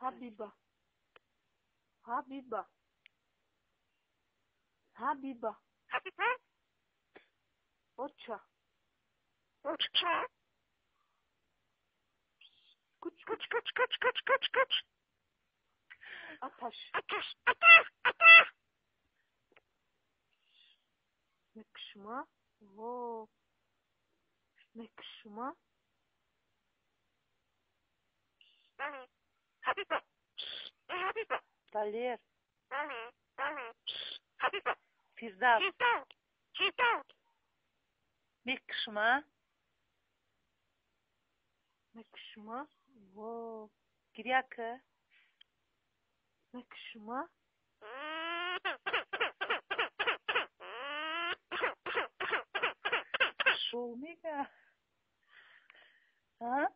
Ҳабиба. Ҳабиба. Ҳабиба. Оча. Куч куч куч куч куч куч куч. Аташ. Мекшума. Во. Мекшума. Далер. Фирдавс. Мекшума. Мекшума. Во. Гиряка. Мекшума. Шоу мега. А?